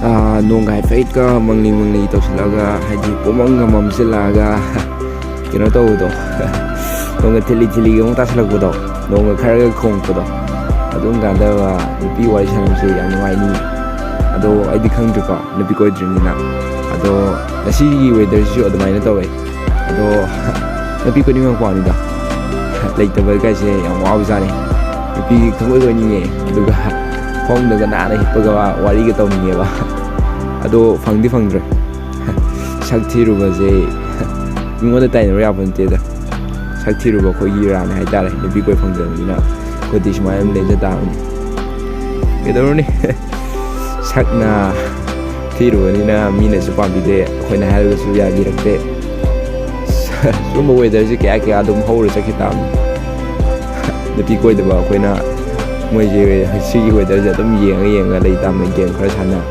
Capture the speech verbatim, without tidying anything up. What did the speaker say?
ꯅꯣꯡꯒ ꯍꯥꯏꯐꯦꯠꯀ ꯃꯪꯂꯤ ꯃꯪꯂꯤ ꯇꯧꯁꯤꯜꯂꯛꯑꯒ, ꯍꯥꯏꯗꯤ ꯄꯨꯃꯪꯒ ꯃꯝꯁꯤꯜꯂꯛꯑꯒ ꯀꯩꯅꯣ ꯇꯧꯕꯗꯣ, ꯅꯣꯡꯒ ꯊꯤꯂꯤ ꯊꯤꯂꯤꯒ ꯑꯃꯨꯛ ꯇꯥꯁꯤꯜꯂꯛꯄꯗꯣ, ꯅꯣꯡꯒ ꯈꯔꯒ ꯈꯣꯡꯉꯛꯄꯗꯣ, ꯑꯗꯨꯝ ꯀꯥꯟꯗ ꯅꯨꯄꯤ ꯋꯥꯔꯤ ꯁꯥꯟꯅꯕꯁꯦ ꯌꯥꯝ ꯅꯨꯡꯉꯥꯏꯅꯤ꯫ ꯑꯗꯣ ꯑꯩꯗꯤ ꯈꯪꯗ꯭ꯔꯤꯀꯣ, ꯅꯨꯄꯤ ꯀꯣꯏꯗ꯭ꯔꯤꯕꯅꯤꯅ꯫ ꯑꯗꯣ ꯉꯁꯤꯒꯤ ꯋꯦꯗꯔꯁꯤꯁꯨ ꯑꯗꯨꯃꯥꯏꯅ ꯇꯧꯋꯦ꯫ ꯑꯗꯣ ꯅꯨꯄꯤ ꯀꯣꯏꯅꯤꯡꯉꯛꯄ ꯋꯥꯅꯤꯗ, ꯂꯩꯇꯕ ꯀꯥꯏꯁꯦ ꯌꯥꯝ ꯋꯥꯕꯖꯥꯠꯅꯤ꯫ ꯅꯨꯄꯤ ꯈꯪꯀꯣꯏ ꯀꯣꯏꯅꯤꯡꯉꯦ, ꯑꯗꯨꯒ ꯐꯃꯨꯡꯗꯒ ꯅꯥꯟꯅ ꯍꯤꯞꯄꯒ ꯋꯥꯔꯤꯒ ꯇꯧꯅꯤꯡꯉꯦꯕ꯫ ꯑꯗꯣ ꯐꯪꯗꯤ ꯐꯪꯗ꯭ꯔꯦ꯫ ꯁꯛ ꯊꯤꯔꯨꯕꯁꯦ ꯃꯤꯉꯣꯟꯗ ꯇꯥꯏꯅꯕ ꯌꯥꯕ ꯅꯠꯇꯦꯗ꯫ ꯁꯛ ꯊꯤꯔꯨꯕ ꯑꯩꯈꯣꯏꯒꯤ ꯏꯔꯥꯟꯅꯤ ꯍꯥꯏꯇꯥꯔꯦ, ꯅꯨꯄꯤ ꯀꯣꯏ ꯐꯪꯗꯕꯅꯤꯅ꯫ ꯑꯩꯈꯣꯏꯗꯤ ꯁꯨꯃꯥꯏꯅ ꯑꯗꯨꯝ ꯂꯦꯟꯖ ꯇꯥꯕꯅꯤ꯫ ꯀꯩꯗꯧꯔꯨꯅꯤ? ꯁꯛꯅ ꯊꯤꯔꯨꯕꯅꯤꯅ ꯃꯤꯅꯁꯨ ꯄꯥꯝꯕꯤꯗꯦ, ꯑꯩꯈꯣꯏꯅ ꯍꯥꯏꯔꯒꯁꯨ ꯌꯥꯕꯤꯔꯛꯇꯦ꯫ ꯁꯨꯝꯕ ꯋꯦꯗꯔꯁꯦ ꯀꯌꯥ ꯀꯌꯥ ꯑꯗꯨꯝ ꯍꯧꯔ ꯆꯠꯈꯤ ꯇꯥꯕꯅꯤ꯫ ꯅꯨꯄꯤ ꯀꯣꯏꯗꯕ ꯑꯩꯈꯣꯏꯅ ꯃꯣꯏꯁꯦ ꯁꯤꯒꯤ ꯋꯦꯗꯔꯁꯦ ꯑꯗꯨꯝ ꯌꯦꯡꯉ ꯌꯦꯡꯉ ꯂꯩ ꯇꯥꯕꯅꯤ, ꯒꯦꯝ ꯈꯔ ꯁꯥꯟꯅ꯫